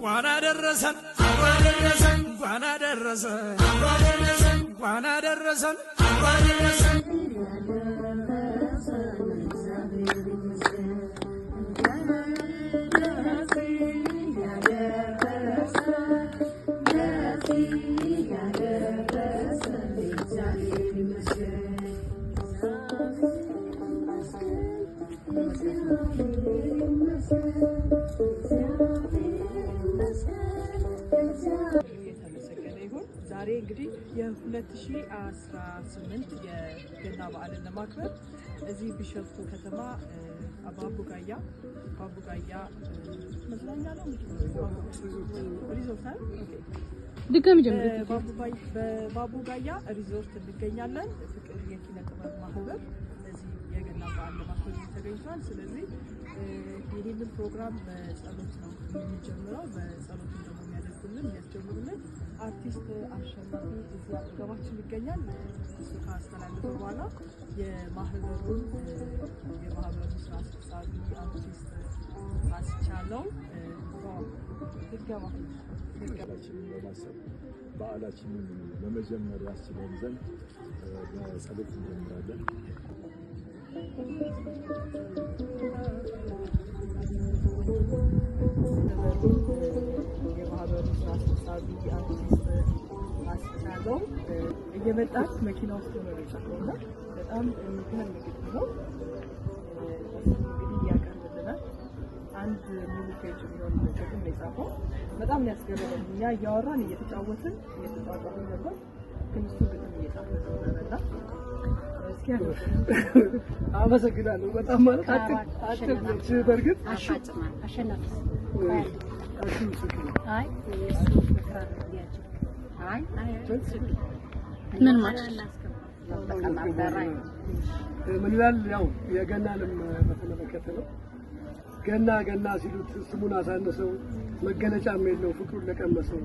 እንኳን አደረሰን እንኳን አደረሰን እንኳን አደረሰን። የተመሰገነ ይሁን። ዛሬ እንግዲህ የ2018 የገና በዓልን ለማክበር እዚህ ቢሾፍቱ ከተማ ባቡጋያ ባቡጋያ መዝናኛ ነው ሪዞርት አይደል? Okay። ድጋሚ ጀምሪ። በባቡጋያ ሪዞርት እንገኛለን። ፍቅር የኪነ ጥበብ ማህበር እዚህ የገና በዓል ለማክበር እዚህ ተገኝቷል። ስለዚህ ይህንን ፕሮግራም በጸሎት ነው የሚጀምረው። በጸሎቱ ደግሞ የሚያደርጉልን የሚያስጀምሩልን አርቲስት አሸናፊ እዚህ አጠገባችን ይገኛል። እሱ ካስተላለፈ በኋላ የማህበሩ ስራ አስፈጻሚ አርቲስት አስቻለው ድገማ በዓላችንን በማሰብ በዓላችንን ለመጀመር ያስችለን ዘንድ በጸሎት እንጀምራለን። የማህበሩ ስራ አስፈጻሚ አርቲስት አስቻለው እየመጣች መኪና ውስጥ ነው የጻፈው እና በጣም የሚገርም ግጥም ነው። እሱ እንግዲህ ያቀርብልናል። አንድ ሙሉ page የሚሆን ግጥም ነው የጻፈው። በጣም ነው ያስገረመኝ። እኛ እያወራን እየተጫወትን እየተጫወትን ነበር፣ ግን እሱ ግጥም እየጻፈ ነበረ እና እስኪ አመሰግናለሁ። በጣም ማለት አጭር ነች። በእርግጥ ምን ማለት ምን ይላል? ያው የገናንም በተመለከተ ነው። ገና ገና ሲሉት ስሙን አሳንሰው መገለጫም የለው ፍቅሩን ለቀመሰው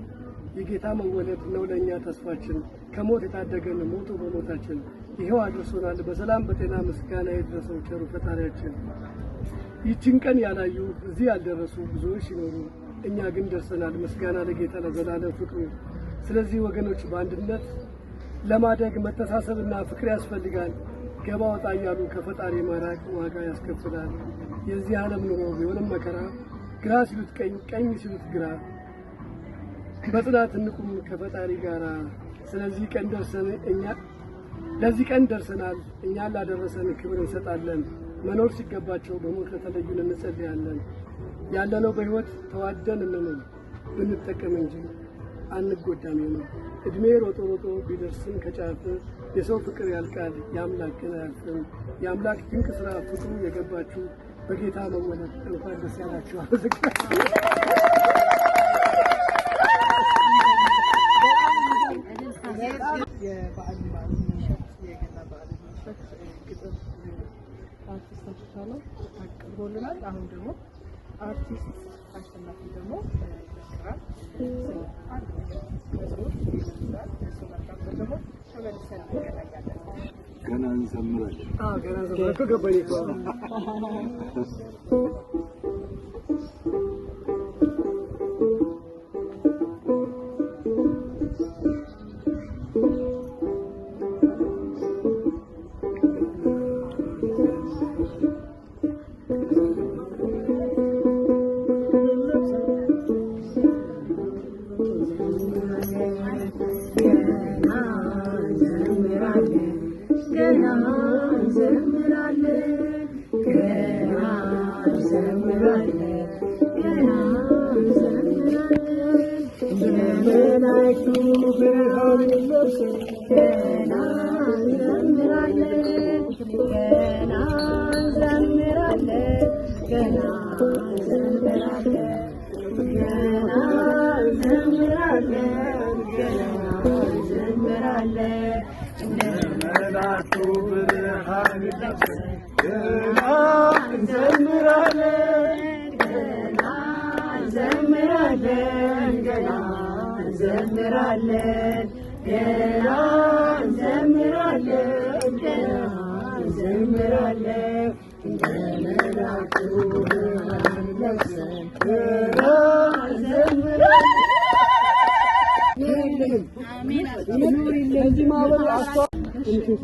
የጌታ መወለድ ነው ለእኛ ተስፋችን፣ ከሞት የታደገን ሞቶ በሞታችን ይኸው አድርሶናል በሰላም በጤና ምስጋና የደረሰው ቸሩ ፈጣሪያችን። ይችን ቀን ያላዩ እዚህ ያልደረሱ ብዙዎች ሲኖሩ እኛ ግን ደርሰናል፣ ምስጋና ለጌታ ለዘላለም ፍቅሩ። ስለዚህ ወገኖች በአንድነት ለማደግ መተሳሰብና ፍቅር ያስፈልጋል። ገባ ወጣ እያሉ ከፈጣሪ መራቅ ዋጋ ያስከፍላል። የዚህ ዓለም ኑሮ ቢሆንም መከራ፣ ግራ ሲሉት ቀኝ፣ ቀኝ ሲሉት ግራ፣ በጽናት እንቁም ከፈጣሪ ጋር። ስለዚህ ቀን ደርሰን እኛ ለዚህ ቀን ደርሰናል። እኛን ላደረሰን ክብር እንሰጣለን። መኖር ሲገባቸው በሞት ለተለዩን እንጸልያለን። ያለነው በሕይወት ተዋደን እንኑር፣ ብንጠቀም እንጂ አንጎዳም። የምር እድሜ ሮጦ ሮጦ ቢደርስም ከጫፍ የሰው ፍቅር ያልቃል፣ የአምላክ ግን አያልፍም። የአምላክ ድንቅ ስራ ፍቅሩ የገባችሁ በጌታ መወለድ እንኳን ደስ ያላችሁ። አመሰግናለሁ። የበዓል በዓል የሚሸት የገና በዓል የሚሸት ግጥም አርቲስት አስቻለው አቅርቦልናል። አሁን ደግሞ አርቲስት አሸናፊ ደግሞ ይዘክራል። ስለ አንድ ነገር መዝሙር ይዘምራል። እሱን አዳምጠን ደግሞ ተመልሰን እንገናኛለን። ገና እንዘምራለን። አዎ፣ ገና ዘመን እኮ ገባኝ እኮ። የመላእክቱ ብርሃን ለብሰን ገና እንዘምራለን፣ ገና እንዘምራለን፣ ገና እንዘምራለን፣ ገና እንዘምራለን፣ ገና እንዘምራለን። መላእክቱ ብርሃን ለብሰን ገና እንዘምራለን። ገና እንዘምራለን፣ ገና እንዘምራለን፣ ገና እንዘምራለን፣ ገና እንዘምራለን። እንደ መላእክቱ ብርሃን ለብሰን ገና እንዘምራለን። ለዚህ ማህበር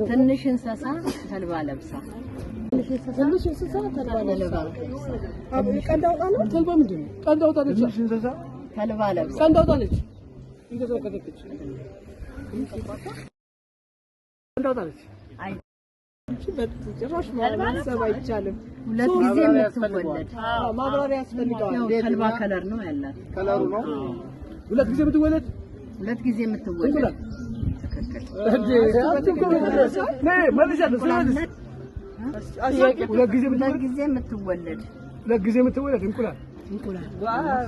ትንሽ እንስሳ ተልባ ለብሳ። ትንሽ እንስሳ ተልባ ለብሳ። ቀንድ አውጣ ነው። ተልባ ምንድን ነው? ቀንድ አውጣ ነች። ተልባ ለብሳ። ቀንድ አውጣ ነች። እንደተከተከች ቀንድ አውጣ ነች። ጭራሽ ማሰብ አይቻልም። ሁለት ጊዜ የምትወለድ። ማብራሪያ ያስፈልገዋል። ያው ተልባ color ነው ያላት። ከለሩ ነው። ሁለት ጊዜ የምትወለድ። ሁለት ጊዜ የምትወለድ። ትክክል። ሁለት ጊዜ ሁለት ጊዜ የምትወለድ። ሁለት ጊዜ የምትወለድ እንቁላል።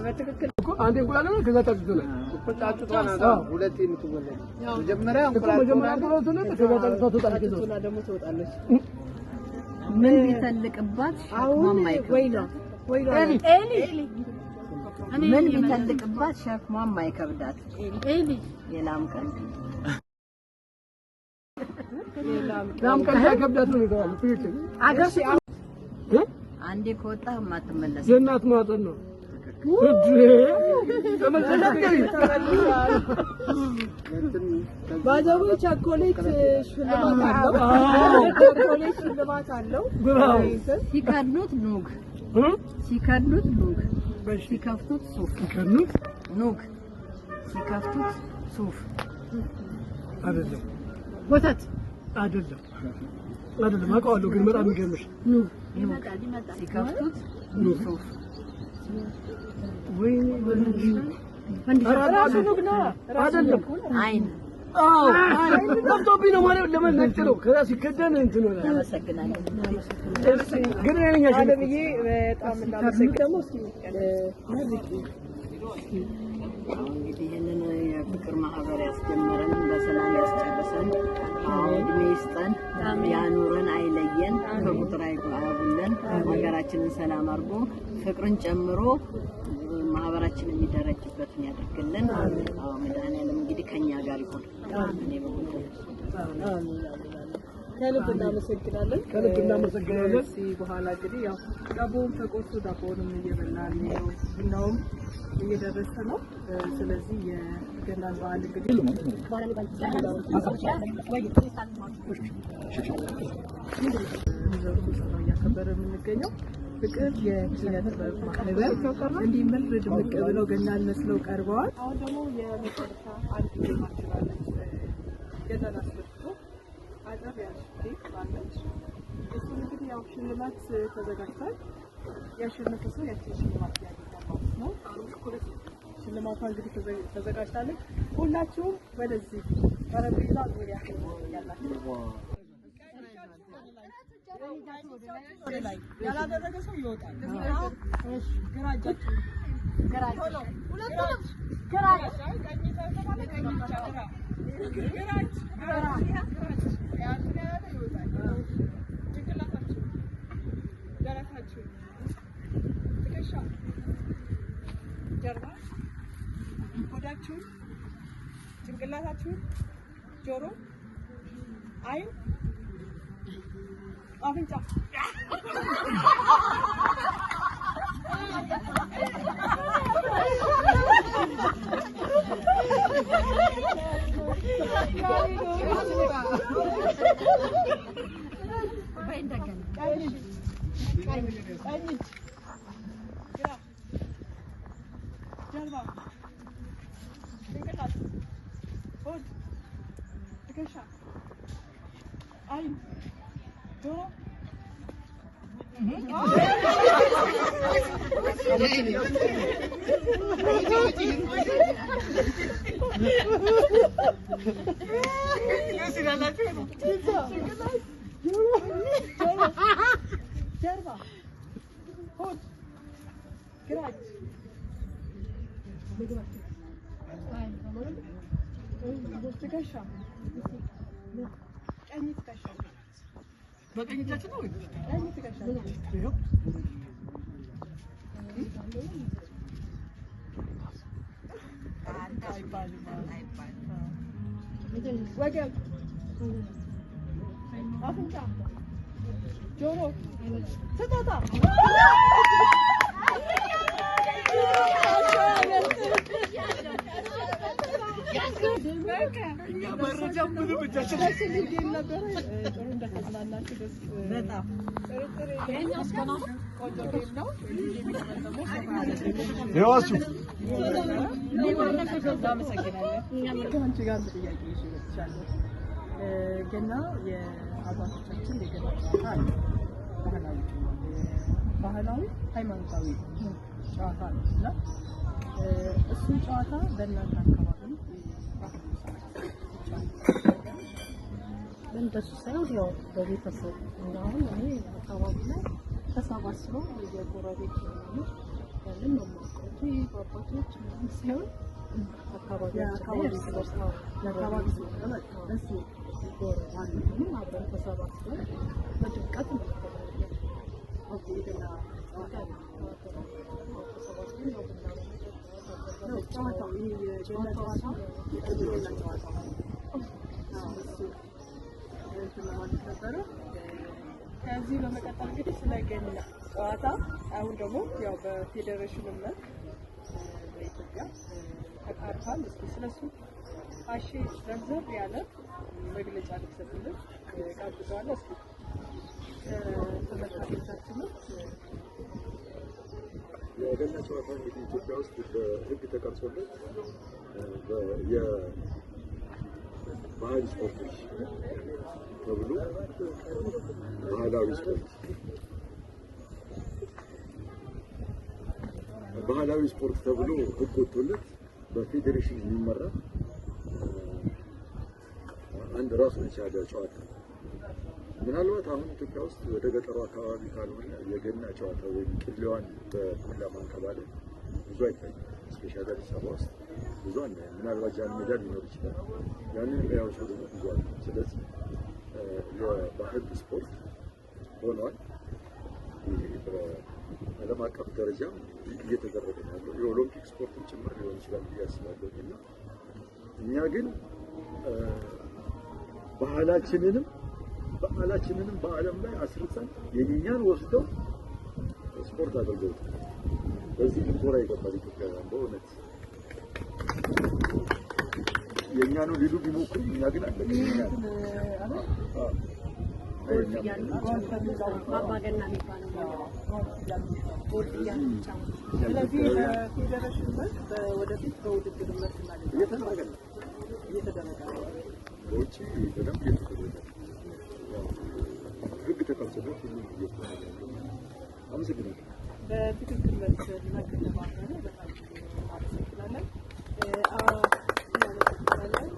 በትክክል። አንዴ እንቁላል ነው፣ ከዛ ጫጩት ነው። ጫጩቷ ናት ሁለቴ የምትወለድ። መጀመሪያ እንቁላል መጀመሪያ እንቁላል ትወለድ፣ ከዛ ጫጩቷ ትወጣለች። ጫጩቷ ደግሞ ትወጣለች። ምን ቢተልቅባት ሸክሟም አይከብዳት? ምን ቢተልቅባት ሸክሟም አይከብዳት? የላም ቀንድ። ላም ቀንድ አይከብዳት ነው የተባለው። ትክክል። አንዴ ከወጣ የማትመለስ። የእናት ማህፀን ነው። ባዘቡ ቸኮሌት ሽልማት አለው። ቸኮሌት ሽልማት አለው። ሲከድኑት ኑግ፣ ሲከድኑት ኑግ፣ ሲከፍቱት ሱፍ። ሲከድኑት ኑግ፣ ሲከፍቱት ሱፍ። አይደለም፣ ወተት አይደለም፣ አይደለም። አውቀዋለሁ ግን በጣም የሚገርምሽ ኑግ፣ ሲከፍቱት ሱፍ። ወይኔ ራሱ ኑግ ነው። አይደለም። አይን። አዎ፣ ጠፍቶብኝ ነው ማለት ለምን ነጭ ነው። ከዛ ሲከደን እንትን ይሆናል። እናመሰግናለን። ግን እኔ ነኝ ያሸነፍኩት። አለምዬ በጣም እናመሰግናለን። ደግሞ እስኪ መርቂ። አሁን እንግዲህ ይህንን የፍቅር ማህበር ያስጀመረን በሰላም ያስጨርሰን። አዎ እድሜ ይስጠን፣ ያኑረን፣ አይለየን፣ ከቁጥር አያጉለን። ሀገራችንን ሰላም አድርጎ ፍቅርን ጨምሮ ማህበራችን የሚደረጅበትን ያደርግልን። አዎ መድኃኒዓለም እንግዲህ ከኛ ጋር ይሁን። እኔ በኩል ከልብ እናመሰግናለን። ከልብ እናመሰግናለን። ከዚህ በኋላ እንግዲህ ያው ዳቦውን ተቆርሶ ዳቦውንም እየበላን ነው፣ ቡናውም እየደረሰ ነው። ስለዚህ የገናን በዓል እንግዲህ ሪዞርት ውስጥ ነው እያከበረ የምንገኘው። ፍቅር የኪነ ጥበብ ማህበር እንዲህ ምር ድምቅ ብለው ገናን መስለው ቀርበዋል። አሁን ደግሞ የመጨረሻ አንድ game ኣችን አለች። ገናን አስመልክቶ አጠር ያለች game አለች። እሱን እንግዲህ ያው ሽልማት ተዘጋጅቷል። ያሸነፈ ሰው ያችን ሽልማት ያገኛል ማለት ነው። ሽልማቷ እንግዲህ ተዘጋጅታለች። ሁላችሁም ወደዚህ ጠረጴዛ ዙሪያ ያላችሁ ያላደረገ ሰው ይወጣል። ግራ እጃችሁ፣ ሁለቱንም ግራ እጅ፣ ቀኝ ከተባለ ቀኝ ብቻ፣ ግራ እጅ፣ ግራ እጅ ያንትን ያለ ይወጣል። ጭንቅላታችሁ፣ ደረታችሁ፣ ትከሻ፣ ጀርባ፣ ሆዳችሁን፣ ጭንቅላታችሁን፣ ጆሮ፣ አይን፣ አፍንጫ። ቀኝ እጅ፣ ግራ፣ ጀርባ፣ ጭንቅላት፣ ሆድ፣ ትከሻ፣ አይን፣ ጆሮ። ጀርባ፣ ሆድ፣ ግራ እጅ፣ ትከሻ፣ ቀኝ ትከሻ፣ በቀኝ እጃችን ነው ወይ? ቀኝ ትከሻ፣ ይኸው። ወገብ፣ አፍንጫ፣ ጆሮ፣ ስጦታ። እኛ መረጃ ምንም እጃችን game ነበረ። ጥሩ እንደተዝናናችሁ ደስ በጣም ጥርጥር የለውም። ቆንጆ game ነው። ይኸው እናመሰግናለን። ከአንቺ ጋር አንድ ጥያቄ ይዤ መጥቻለሁ። ገና የአባቶቻችን የገና ጨዋታ አለ። ባህላዊ ሃይማኖታዊ ጨዋታ ነው እና እሱን ጨዋታ በእናንተ አካባቢ በአሁኑ ሰዓት እንደሱ ሳይሆን ያው በቤተሰብ እና አሁን እኔ አካባቢ ላይ ተሰባስበው የጎረቤት ምናምን ያንን ነው የማውቀው እንጂ በአባቶች ምናምን ሳይሆን አካባቢያችን ላይ እርስ በርስ የአካባቢ ስለሆነ ደስ ጎረቤት አብረን ተሰባስበን በድምቀት እናከብራለን። Okay፣ የገና ጨዋታ ተሰባስበን ያው ቡና በመጠጣት ነው ጨዋታው። ይሄ የገና ጨዋታ የገና ጨዋታ እሱ እንትን ለማለት ነበረ። ከዚህ በመቀጠል እንግዲህ ስለ ገና ጨዋታ አሁን ደግሞ ያው በፌዴሬሽኑ መልክ በኢትዮጵያ ተካቷል። እስኪ ስለሱ አሼ ዘርዘር ያለ መግለጫ ልትሰጥልን ጋብዘዋለሁ። እስኪ ተመልካቾቻችንን የገና ጨዋታ እንግዲህ ኢትዮጵያ ውስጥ በሕግ ተቀርጾለት የባህል ስፖርቶች ተብሎ ባህላዊ ስፖርት ተብሎ ሕግ ወጥቶለት በፌዴሬሽን የሚመራ አንድ ራሱን የቻለ ጨዋታ ነው። ምናልባት አሁን ኢትዮጵያ ውስጥ ወደ ገጠሩ አካባቢ ካልሆነ የገና ጨዋታ ወይም ቅሌዋን በዱላ ማንከባለል ብዙ አይታይም። Specially አዲስ አበባ ውስጥ ብዙ አናይም። ምናልባት ጃን ሜዳ ሊኖር ይችላል። ያንን የሚያየው ሰው ደግሞ ብዙ አለ። ስለዚህ የባህል ስፖርት ሆኗል። በዓለም አቀፍ ደረጃም እየተደረገ ነው ያለው። የኦሎምፒክ ስፖርትም ጭምር ሊሆን ይችላል ብዬ አስባለሁ። እና እኛ ግን ባህላችንንም በዓላችንንም በዓለም ላይ አስርጸን የእኛን ወስደው ስፖርት አድርገውታል። በዚህ ልንኮራ ይገባል። ኢትዮጵያውያን በእውነት የእኛ ነው ሊሉ ቢሞክሩም እኛ ግን አለቀ። ስለዚህ በፌዴሬሽን መልክ ወደፊት በውድድር መልክ እናገኛለን። እየተደረገ ነው፣ እየተደረገ ነው። በውጭ በደንብ እየተደረገ ነው። ሕግ ተቀርጾለት ሁሉም እየተደረገ ነው። አመሰግናለሁ። በትክክል መልስና ከተባበረ በጣም እናመሰግናለን። እናመሰግናለን።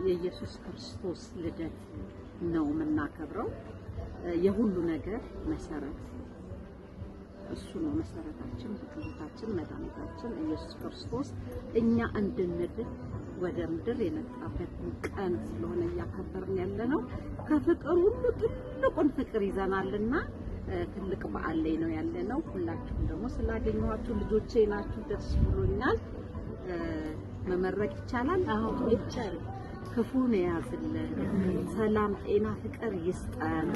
የኢየሱስ ክርስቶስ ልደት ነው የምናከብረው። የሁሉ ነገር መሰረት እሱ ነው። መሰረታችን፣ ጌታችን መድኃኒታችን ኢየሱስ ክርስቶስ እኛ እንድንድን ወደ ምድር የመጣበትን ቀን ስለሆነ እያከበርን ያለ ነው። ከፍቅር ሁሉ ትልቁን ፍቅር ይዘናልና ትልቅ በዓል ላይ ነው ያለ ነው። ሁላችሁም ደግሞ ስላገኘኋችሁ ልጆቼ ናችሁ፣ ደስ ብሎኛል። መመረቅ ይቻላል? አዎ ይቻላል። ክፉን የያዝልን፣ ሰላም፣ ጤና፣ ፍቅር ይስጠን።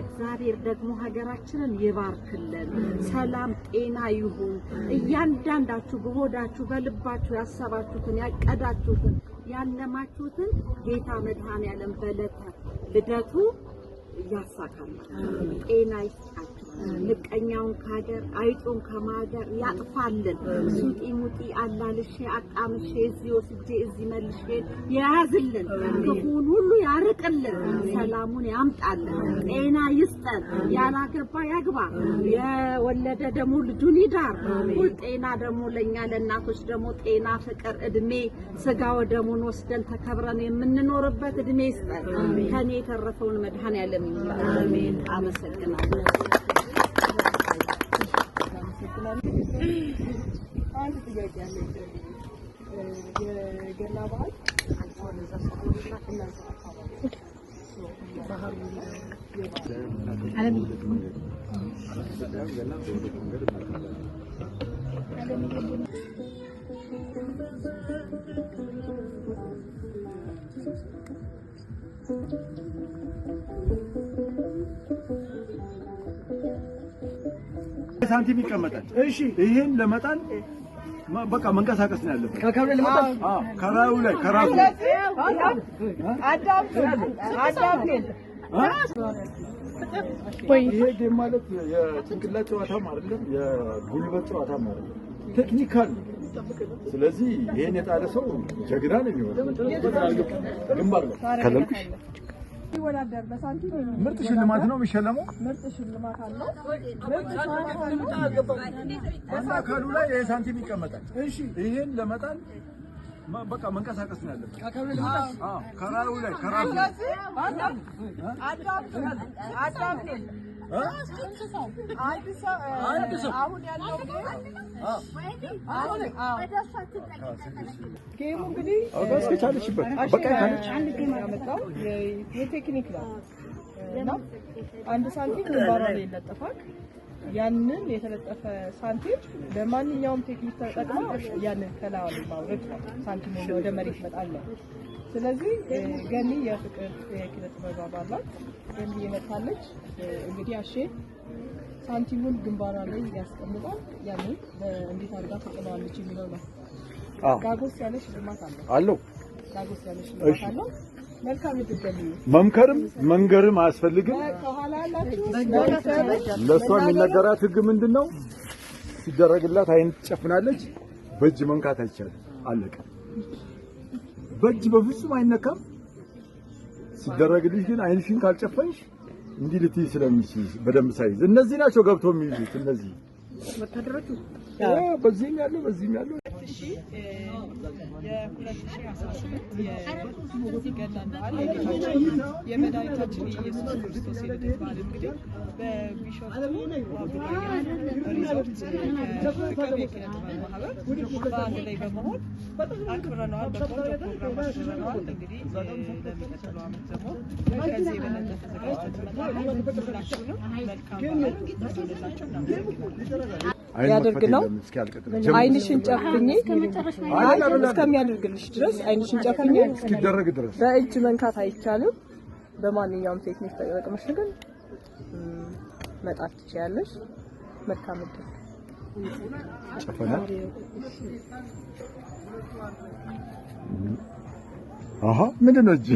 እግዚአብሔር ደግሞ ሀገራችንን ይባርክልን። ሰላም፣ ጤና ይሁን። እያንዳንዳችሁ በሆዳችሁ በልባችሁ ያሰባችሁትን ያቀዳችሁትን ያለማችሁትን ጌታ መድኃኔዓለም በዕለተ ልደቱ ያሳካላችሁ። ጤና ይስጣችሁ። ምቀኛውን ከሀገር አይጡን ከማገር ያጥፋልን። ሱጢ ሙጢ አላልሼ አቃምሼ እዚህ ወስጄ እዚህ መልሼ የያዝልን። ክፉውን ሁሉ ያርቅልን። ሰላሙን ያምጣልን። ጤና ይስጠን። ያላገባ ያግባ፣ የወለደ ደግሞ ልጁን ይዳር። ሁል ጤና ደግሞ ለኛ ለእናቶች ደግሞ ጤና፣ ፍቅር፣ እድሜ ስጋ ወደሙን ወስደን ተከብረን የምንኖርበት እድሜ ይስጠን። ከኔ የተረፈውን መድኃኔዓለም ይሙላ። አሜን። አመሰግናለሁ። አንድ ጥያቄ አለኝ። የገና በዓል እናንተ አካባቢ ሳንቲም ይቀመጣል። እሺ ይሄን ለመጣል በቃ መንቀሳቀስ ነው ያለበት። አዎ ከራዩ ላይ ከራሱ ይሄ game ማለት የጭንቅላት ጨዋታም አይደለም፣ የጉልበት ጨዋታም አይደለም፣ technical ነው። ስለዚህ ይሄን የጣለ ሰው ጀግና ነው የሚሆነው። ግንባር ነው ከለልኩሽ። ይወዳደር በሳንቲም ምርጥ ሽልማት ነው የሚሸለመው። ምርጥ ሽልማት አለው። አካሉ ላይ ይሄ ሳንቲም ይቀመጣል። እሺ ይሄን ለመጣል በቃ መንቀሳቀስ ነው ያለበት። አዎ ከራዩ ላይ ከራሱ አንድ ሰው አሁን ያለው game ኡ እንግዲህ እስከቻለችበት በቃ ካለች ያመጣው የቴክኒክ ነው እና አንድ ሳንቲም ግንባሯ ላይ ይለጠፋል። ያንን የተለጠፈ ሳንቲም በማንኛውም ቴክኒክ ተጠቅማ ያንን ከላዩ ላይ ማውረድ ነው፣ ሳንቲሙን ወደ መሬት መጣል ነው። ስለዚህ ገኒ የፍቅር የኪነ ጥበብ አባል ናት። ገኒ መታለች። እንግዲህ አሼ ሳንቲሙን ግንባሯ ላይ ያስቀምጣል። ያንን እንዴት አድርጋ ትጥለዋለች የሚለው ነው። ዳጎስ ያለ ሽልማት አለው አለው ዳጎስ ያለ ሽልማት አለው። መልካም እድል ገኒ። መምከርም መንገርም አያስፈልግም። ከኋላ ያላችሁ ለእሷ የሚነገራት ህግ ምንድን ነው? ሲደረግላት አይን ትጨፍናለች። በእጅ መንካት አይቻልም። አለቀ። በእጅ በፍጹም አይነካም። ሲደረግልሽ ግን አይንሽን ካልጨፈንሽ እንዲህ ልትይ ስለሚችል በደንብ ሳይዝ እነዚህ ናቸው ገብቶ የሚይዙት። እነዚህ ወታደሮቹ በዚህም ያለው በዚህም ያለው የ2018 የገናን በዓል የጌታችን የመድኃኒታችን የኢየሱስ ክርስቶስ የልደት በዓል እንግዲህ በቢሾፍቱ አቡራያ ሪዞርት ከፍቅር የኪነ ጥበብ ማህበር በአንድ ላይ በመሆን አክብረነዋል። በቆንጆ ፕሮግራም አክብረነዋል። እንግዲህ ለሚቀጥለው ዓመት ደግሞ ከዚህ የበለጠ ተዘጋጅተን እንመጣለን። ሁላችሁንም መልካም በዓል እንዲሆንላችሁ እናመሰግናለን። ያደርግ ነው። አይንሽን ጨፍኚ እስከሚያደርግልሽ ድረስ አይንሽን ጨፍኚ እስኪደረግ ድረስ በእጅ መንካት አይቻልም። በማንኛውም ቴክኒክ ተጠቅመሽ ግን መጣል ትችያለሽ። መልካም እድል። ጨፈና አሃ ምንድን ነው እጅ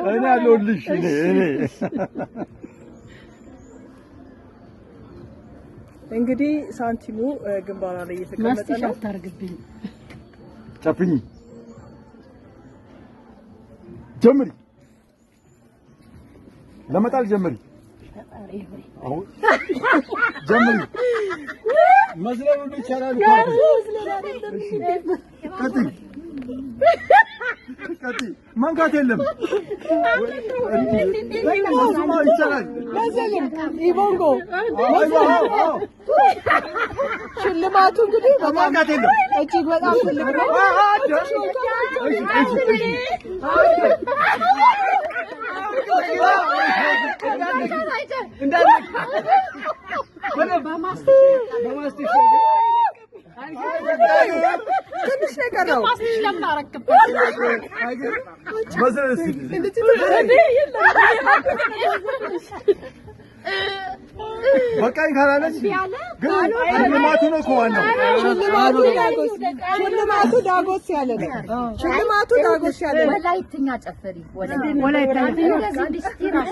እኔ አለሁልሽ። እኔ እንግዲህ ሳንቲሙ ግንባሯ ላይ እየተቀመጠ ነው። አታርግብኝ። ጨፍኝ ጀምሪ፣ ለመጣል ጀምሪ። አሁን ጀምሪ። መዝለል ሁሉ ይቻላል እኮ። ቀጥይ ቀጥይ። መንካት የለም እሱማ ይቻላል። ኢቦንጎ ሽልማቱ እንግዲህ በጣም መንካት የለም። እጅግ በጣም ትልቅ ነው። እሺ እሺ እሺ ትንሽ ነው የቀረው። መዝለል እስኪ በቃኝ ካላለች ግን ሽልማቱ ነው እኮ ዋናው። ሽልማቱ ዳጎስ ያለ ነው። ሽልማቱ ዳጎስ ያለ ነው። ወላይትኛ ጨፈሪ ወላይትኛ እንደዚህ እንዲህ ራስ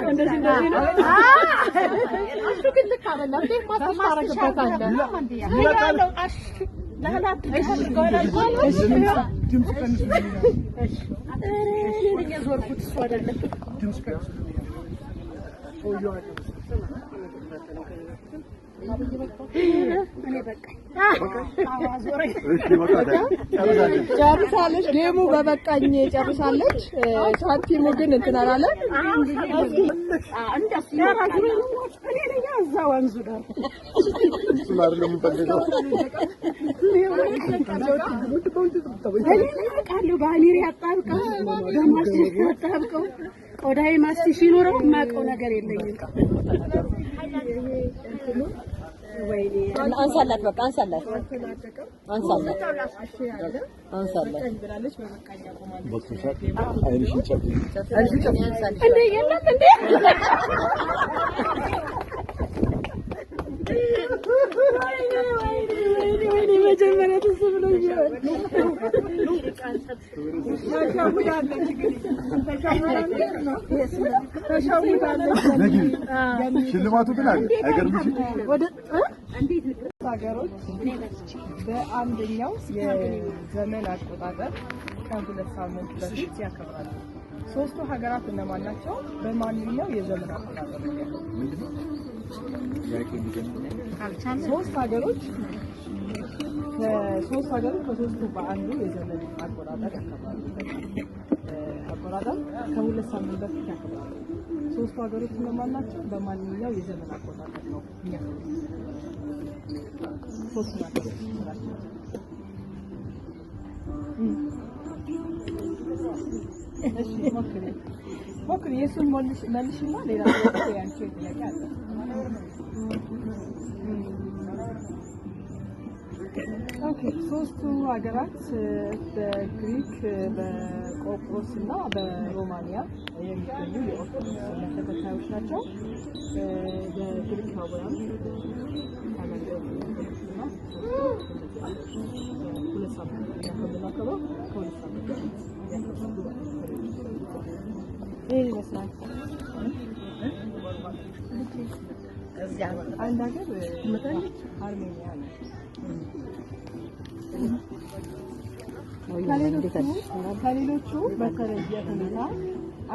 እንደዚህ ነው። እሱ ግን ልክ አይደለም። እንዴት ማስታረቅ ታረግበታለህ? ጨርሳለች። game ኡ በበቃኝ ጨርሳለች። ሳንቲሙ ግን እንትን አላለ። እሱን አይደለም የምንፈልገው። በአሚር ያጣብቀው፣ በማስቲሽ ያጣብቀው። ቆዳዬ ማስቲሽ ይኖረው የማውቀው ነገር የለኝም። አንሳላት፣ በቃ አንሳላት፣ አንሳላት፣ አንሳላት። ብላለች። በበቃኝ አቆማለች። በቅቶሻል። አይንሽን ጨፍኝ። እንዴ የለም እንዴ ሽልማቱ ግን አለ አይገርምሽም? ሀገሮች በአንደኛው የዘመን አቆጣጠር ከሁለት ሳምንት በፊት ያከብራሉ። ሶስቱ ሀገራት እነማን ናቸው? በማንኛው የዘመን አቆጣጠር ነው ያከብራሉ? ሶስት ሀገሮች ከሶስት ሀገሮች ከሶስቱ በአንዱ የዘመን አቆጣጠር ያከብራሉ። አቆጣጠር ከሁለት ሳምንት በፊት ያከብራሉ። ሶስቱ ሀገሮች እነማን ናቸው? በማንኛው የዘመን አቆጣጠር ነው የሚያከብሩት? ሶስቱ ሀገሮች ናቸው። እሺ ሞክሪ ሞክሪ። የእሱን መልሽና ሌላ ጥያቄ ያንቺ ጥያቄ አለ። Okay ሶስቱ ሀገራት በግሪክ በቆጵሮስ እና በሮማኒያ የሚገኙ የኦርቶዶክስ እምነት ተከታዮች ናቸው። በግሪካውያን ካላንደር እና ሁለት ሳምንት ከምናከብረው ከሁለት ሳምንት በፊት ያከብራሉ ማለት ነው። ይህን ይመስላል። አንድ ሀገር አርሜኒያ ነው። ከሌሎቹ በተለየ ሁኔታ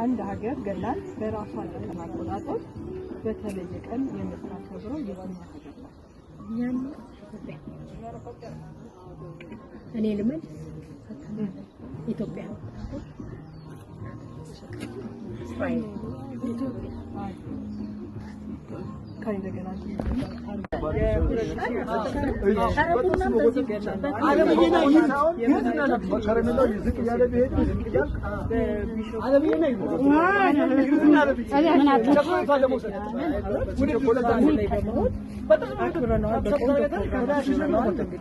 አንድ ሀገር ገናን በራሷ የቀን አቆጣጠር በተለየ ቀን የምታከብረው የትኛው ሀገር ነው? እኔ ልመልስ። ኢትዮጵያ። እስራኤል። ኢትዮጵያ። ከእንደገና ከረሜላው ዝቅ እያለ ቢሄድ ዝቅ እያልክ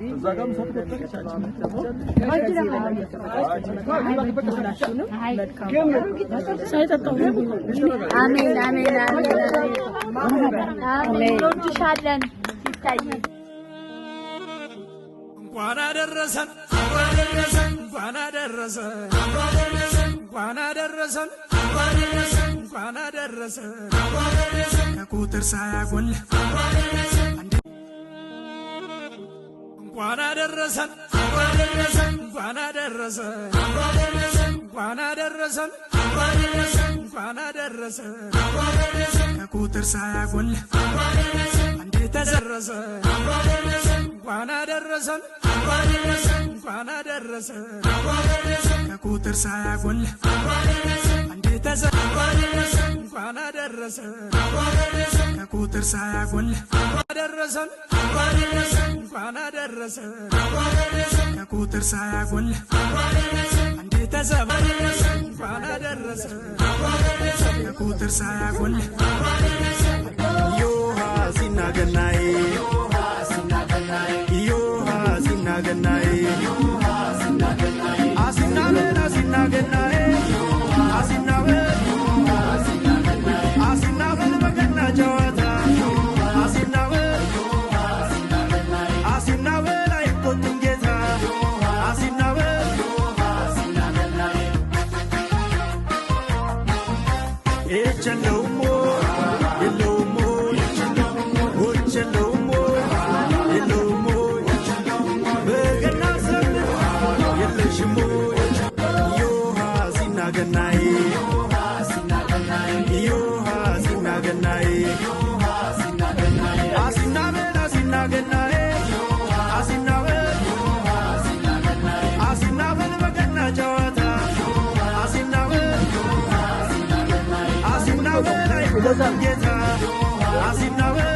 እዛ ጋርም አሜን አሜን አሜን አሜን። እንወድሻለን ሲታይ። እንኳን አደረሰን እንኳን አደረሰን እንኳን አደረሰን እንኳን አደረሰን ከቁጥር ሳያጎል እንኳን አደረሰን እንኳን አደረሰን እንኳን አደረሰን እንኳን አደረሰን ከቁጥር ሳያጎል አንዴ ተዘረሰ እንኳን አደረሰን እንኳን አደረሰን ከቁጥር ሳያጎል አንዴ ተዘረሰ እንኳን አደረሰን ከቁጥር ሳያጎል አደረሰን እንኳን አደረሰን ከቁጥር ሳያጎል አንዴ ተዘረሰ እንኳን አደረሰን ከቁጥር ሳያጎል ዮሃ ሲናገናዬ ዮሃ ሲናገናዬ አሲናበል አሲናገናዬ አሲናበል አሲናበል በገና ጨዋታ አሲናበል አሲናበል አይቆጡም ጌታ አሲናበል የለውም የለውም የለውም የለውም በገና ሰብል የለሽም ዮሃ ሲናገናዬ ዮሃ ሲናገናዬ አሲናበል አሲናገናዬ አሲናበል አሲናበል በገና ጨዋታ አሲናበል አሲናበል አይቆጡም ጌታ አሲናበል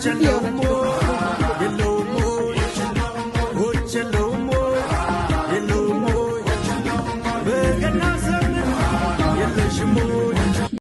የለውም